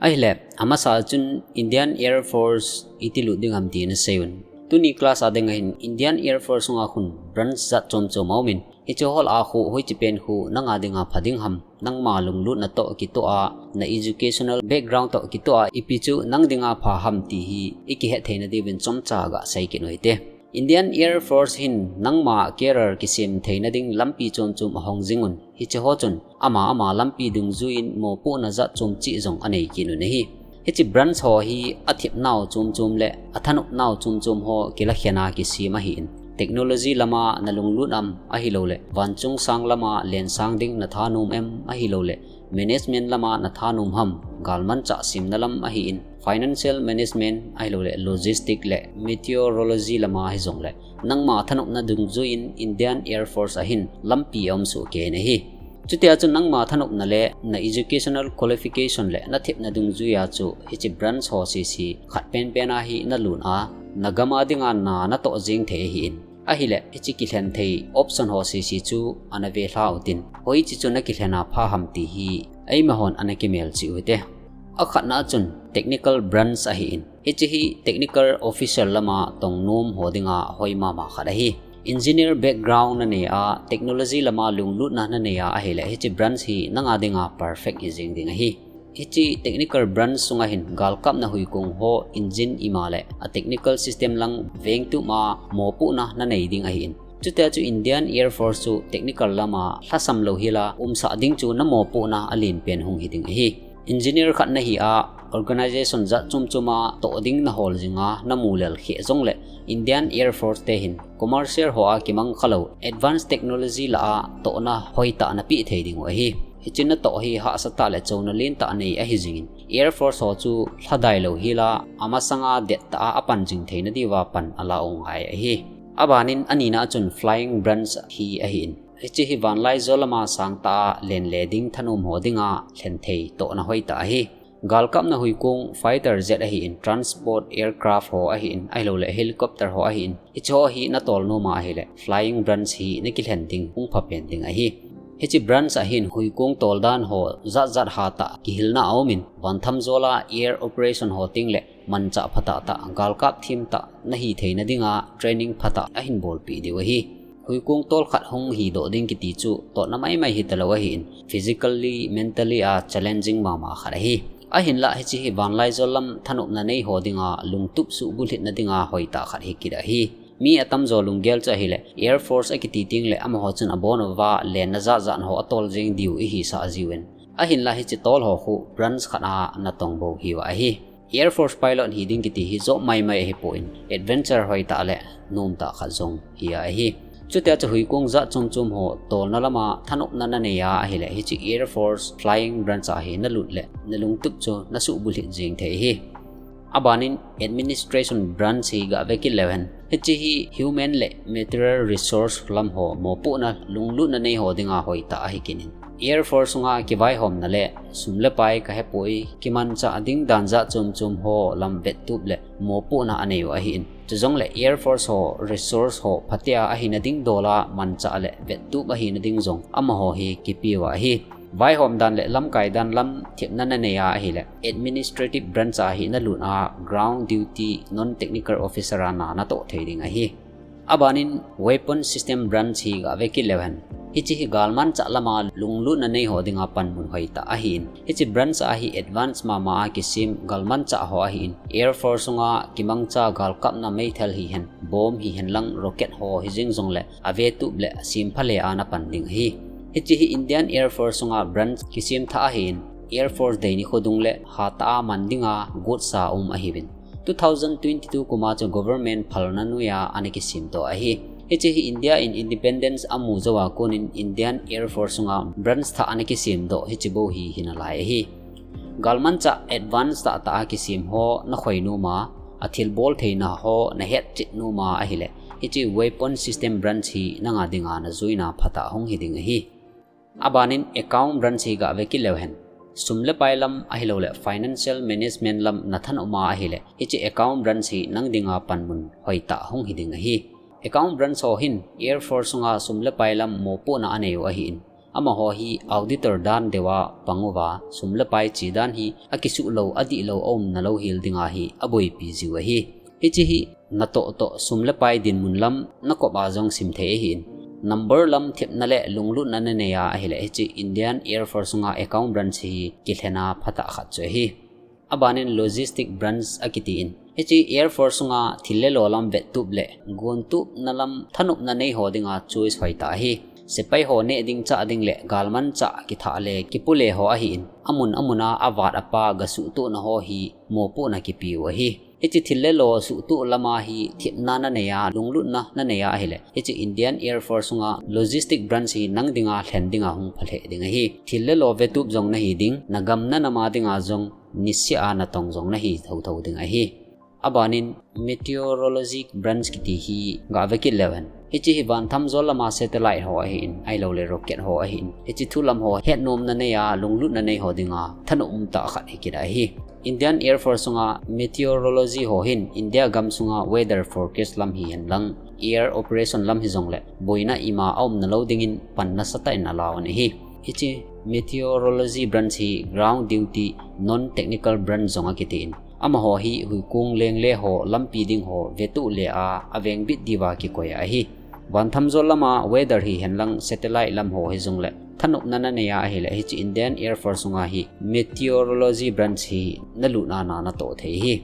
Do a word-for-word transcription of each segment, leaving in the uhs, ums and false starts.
Ahile, amasa chun Indian Air Force iti lut ding ham ti nasei un. Tuni class a dinga hin Indian Air Force sunga khun branch jat chom chom aumin, hiche ho lah a khu hoiche pen khu nanga dinga pha ding ham, nangma lunglutna toh kitoh a, na educational background toh kitoh a, ipi chu nang dinga pha ham ti hi ikihet theina diuvin chomcha gasei kit u hite. Indian Air Force hin nangma career kisem theina ding lampi chom chom ahong jing un. Hiche ho chun ama ama lampi dungjuiyin mopohna jat chom cheh jong anei kit un ahi. Hiche branch ho hi athepnau chom chom le athanopnau chom chom ho kilakhen a kisem ahin. Technology lama nalunglut am ahilouleh, vanchungsang lama lensang ding nathanom em ahilouleh, management lama nathanom ham, galmanchah semna lam ahin, financial management ahilouleh, logistic le meteorology lama hijongle, nangma thanopna dungjuiyin Indian Air Force a hin lampi aum sohkei in ahi. Chutia chu nangma thanopna le na educational qualification le nathepna dungjuia chu hiche branch ho sese khat penpen a hi nalut a, nagam a dinga na natoh jeng thei ahin. Ahile, hiche kilhen thei option ho sese chu ana velha utin, hoiche chu nakilhen a pha ham ti hi eimahon ana kimelchih u hite. Akhatna chun technical branch ahin. Hiche hi technical officer lama tongnom ho dinga hoi mama khat ahi. Engineer background nanei a, technology lama lunglutna nanei a ahile, hiche branch hi nanga dinga perfect hijeng ding ahi. Hiche technical branch sunga hin galkapna huikong ho engine ima le a technical system lang vengtup a mopohna nanei ding ahin. Chutia chu Indian Air Force chu technical lama lhasam louhel a umsah ding chu namopohna alenpen hung hiding ahi. Engineer khat nahi a, organization jat chom chom a toh ding nahol jinga namu lel kheh jongle, Indian Air Force te hin commercial ho a kimang khalou advanced technology lah a tohna hoitah napeh thei diu ahi. Hiche natoh hi hahsatah le chouna lentah nei ahi jingin, Air Force ho chu lhadai louhel a amasanga dettah a apan jing theina diuva pan ala u ngai ahi. Abanin anina chun flying branch hi ahin. Hiche hi vanlaijol lama sangtah a len le ding thanom ho dinga lhen thei tohna hoitah ahi. Galkapna huikong fighter jet ahin, transport aircraft ho ahin, ahilouleh helicopter ho ahin, hiche ho hi natol nom a ahile flying branch hi nakilhen ding hung phapen ding ahi. Hiche branch a hin huikong toldan ho jat jat hatah kihilna aumin, vanthamjol a air operation ho tengle manchah phatah tah, galkap themtah nahi theina dinga training phatah ahin bolpeh diu ahi. Huikong tol khat hung hidoh ding kiti chu totna maimai hitalou ahin, physically, mentally a challenging mama khat ahi. Ahinlah hiche hi vanlaijol lam thanopna nei ho dinga lungtup suhbulhitna dinga hoitah khat hikit ahi. Mi atamjo lunggel chu ahile, Air Force akiti tengle amaho chun abon uva lenna jat jat ho atol jeng diu ihisah jiuvin. Ahinlah hiche tol ho khu branch khat a natong bou hiuva ahi. Air Force pilot hiding kiti hi joh maimai ahipon, adventure hoitah le nomtah khat jong hi ahi. Chutia chu huikong jat chom chom ho tolna lama thanopna nanei a ahile, hiche Air Force flying branch a hi nalut le nalungtup chu nasuhbulhit jeng thei ahi. Abanin administration branch hi gave kit leuhen. Hiche hi human le material resource lam ho mopohna lunglutna nei ho dinga hoitah ahi kit in. Air Force sunga kivaihomna le sum le pai kahepoi, kimanchah ding dan jat chom chom ho lam vettup le mopohna anei u ahin. Chujongle Air Force ho resource ho phatea ahina ding dol a manchah le vettup ahina ding jong amaho hi kipe uva ahi. Vaihom dan le lamkai dan lam thepna nanei a ahile, administrative branch a hi nalut a ground duty non-technical officer a na natoh thei ding ahi. Abanin weapon system branch hi gave kit leuhen. Hiche hi galmanchah lama lunglutna nei ho dinga panmun hoitah ahin. Hiche branch a hi advance mama a kisem galmanchah ho ahin. Air Force sunga kimangcha galkapna meithal hihen, bomb hihen lang rocket ho hijeng jongle, avettup le asempha le a napan ding ahi. Hiche hi Indian Air Force sunga branch kisemthah ahin, Air Force dei nikho dung le hatah a man dinga gotsa um ahiuvin. Two thousand twenty-two kuma chu government phalna noiya ana kisemdoh ahi. Hiche hi India in independence amu jouva konin Indian Air Force sunga branch thah ana kisemdoh hiche bou hi hinalai ahi. Galmanchah advance tahtah a kisem ho nakhoi nom a, athilbol theina ho nahetchet nom a ahile, hiche weapon system branch hi nanga dinga najoina phatah hung hiding ahi. Abanin account branch hi gave kit leuhen. Sum le pai lam ahiloule financial management lam nathanop ma ahile, hiche account branch hi nang dinga panmun hoitah hung hiding ahi. Account branch ho hin Air Force sunga sum le pai lam mopohna aneiu ahin, Amaho hi auditor dan deuva pang uva, sum le pai chi dan hi akisuh lou, adih lou, aumna lou hel dinga hi aboipi jiu ahi. Hiche hi natoh toh sum le pai dinmun lam nakop a jong sim thei ahin. Number lam thepna le lunglutna nanei a ahile, hiche Indian Air Force sunga account branch hi kilhen a phatah khat chu ahi. Abanin logistic branch akiti in, hiche Air Force sunga thil le lo lam vettup le gontupna lam thanopna nei ho dinga choice hoitah ahi. Sepai ho neh ding chah ding le galmanchah kithah le kipule ho ahin, amun amun a avat apa gasuhtohna ho hi mopohna kipiu ahi. Hiche thil le lo suhtoh lama hi thepna nanei a, lunglutna nanei a ahile, hiche Indian Air Force sunga logistic branch hi nang dinga lhen dinga hung phalheh ding ahi. Thil le lo vettup jong nahi ding, nagam nanam a dinga jong niseh a natong jong nahi thotho ding ahi. Abanin meteorology branch kiti hi gave kit leuhen, hiche hi vantham jol lama satellite ho ahin, ahilouleh rocket ho ahin, hiche thu lam ho hetnomna nei a, lunglutna nei ho dinga thanop umtah khat hi kit ahi. Indian Air Force sunga meteorology ho hin India gam sunga weather forecast lam hihen lang, air operation lam hijongle boina ima aumna lou dingin pan nasatah in alauvin ahi. Hiche meteorology branch hi ground duty non-technical branch jong akitin, amaho hi huikong lengle ho, lampi ding ho vettup le a avengbit diuva kikoi ahi. Vantham jol lama weather hihen lang satellite lam ho hijongle thanopna nanei a ahile, hiche Indian Air Force sunga hi meteorology branch hi nalut a natoh thei ahi.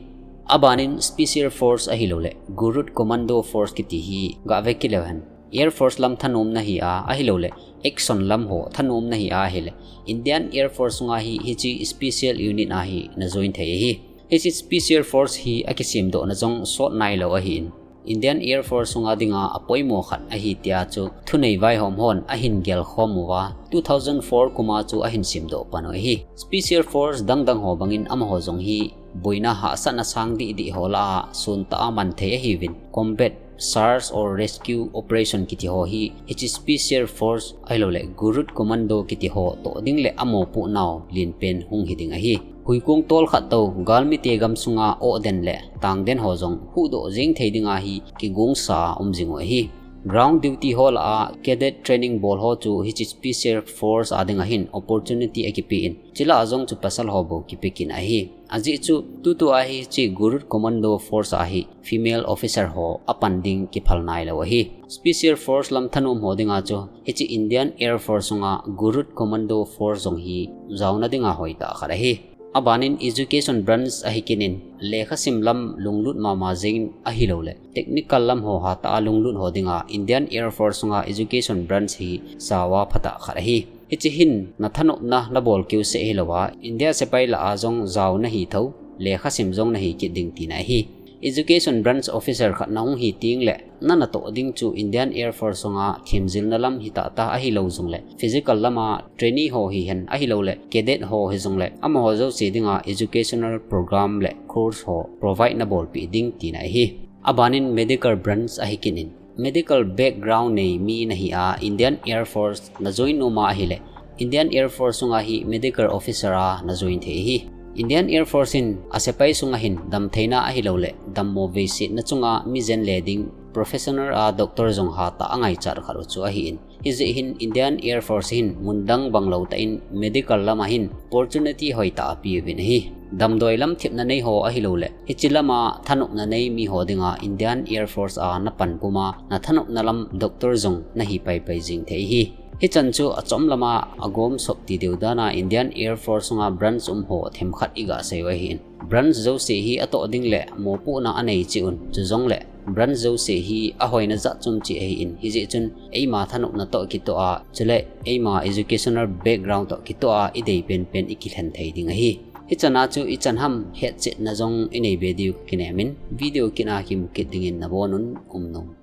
Abanin special force ahilouleh Gurukh Commando Force kiti hi gave kit leuhen, Air Force lam thanom nahi a ahilouleh action lam ho thanom nahi a ahile, Indian Air Force sunga hi hiche special unit a hi najoin thei ahi. Hiche special force hi akisemdohna jong sot nailou ahin, Indian Air Force sunga dinga apoimo khat ahi tia chu thunei vaihom hon ahin gelkhom uva, two thousand four kuma chu ahin semdoh pan u ahi. Special force dangdang ho bangin amaho jong hi boina hahsatna sang dihdih ho lah a sontah a man thei ahiuvin, combat, search or rescue operation kiti ho hi hiche special force ahilouleh Gurukh Commando kiti ho toh ding le amopohnau lenpen hung hiding ahi. Huikong tolkhat tou galmite gam sunga ohden le tangden ho jong huhdoh jeng thei dinga hi kigongsa a um jing u ahi. Ground duty ho lah a cadet training bol ho chu hiche special force a dinga hin opportunity akipe in, chule ajong chu pasal ho bou kipe kit ahi. Ajeh chu tutua hiche Gurukh Commando Force a hi female officer ho apan ding kiphal nailou ahi. Special force lam thanom ho dinga chu hiche Indian Air Force sunga Gurukh Commando Force jong hi jaona dinga hoitah khat ahi. Abanin education branch ahi kit in, lekhasim lam lunglut mama jeng ahilouleh technical lam ho hatah a lunglut ho dinga Indian Air Force sunga education branch hi jaona phatah khat ahi. Hiche hin nathanopna nabol keuseh hilouva, India sepai lah a jong jaona hitho, lekhasim jong nahi kit ding tina ahi. Education branch officer khat nahung hi tengle nanatoh ding chu Indian Air Force sunga themjilna lam hitahtah ahilou jongle physical lama trainee ho hihen ahilouleh cadet ho hijongle amaho jouse dinga educational program le course ho provide nabolpeh ding tina ahi. Abanin medical branch ahi kit in, medical background nei mi nahi a Indian Air Force najoin nom a ahile, Indian Air Force sunga hi medical officer a najoin thei ahi. Indian Air Force in asepai sunga hin damtheina ahilouleh dammo veisetna chunga mi jen le ding professional a doctor jong hatah a ngaichat khat u chu ahin, hijeh hin Indian Air Force hin mundang banglou tah in medical lama hin opportunity hoitah apeuvin ahi. Damdoi lam thepna nei ho ahilouleh hiche lama thanopna nei mi ho dinga Indian Air Force a napan puma nathanopna lam doctor jong nahi paipai jing thei ahi. Hichan chu achom lama agom sop ti deu dana Indian Air Force sunga branch um ho themkhat iga sei u ahin, branch jouse hi atoh ding le mopohna anei cheh un, chujongle branch jouse hi ahoina jat chom cheh ahin, hijeh chun eima thanopna toh kitoh a, chule eima educational background toh kitoh a idei penpen ikilhen thei ding ahi. Hichana chu ichan ham hetchetna jong inei be diu kakinem in, video kit a kimu kit dingin nabonun umnom.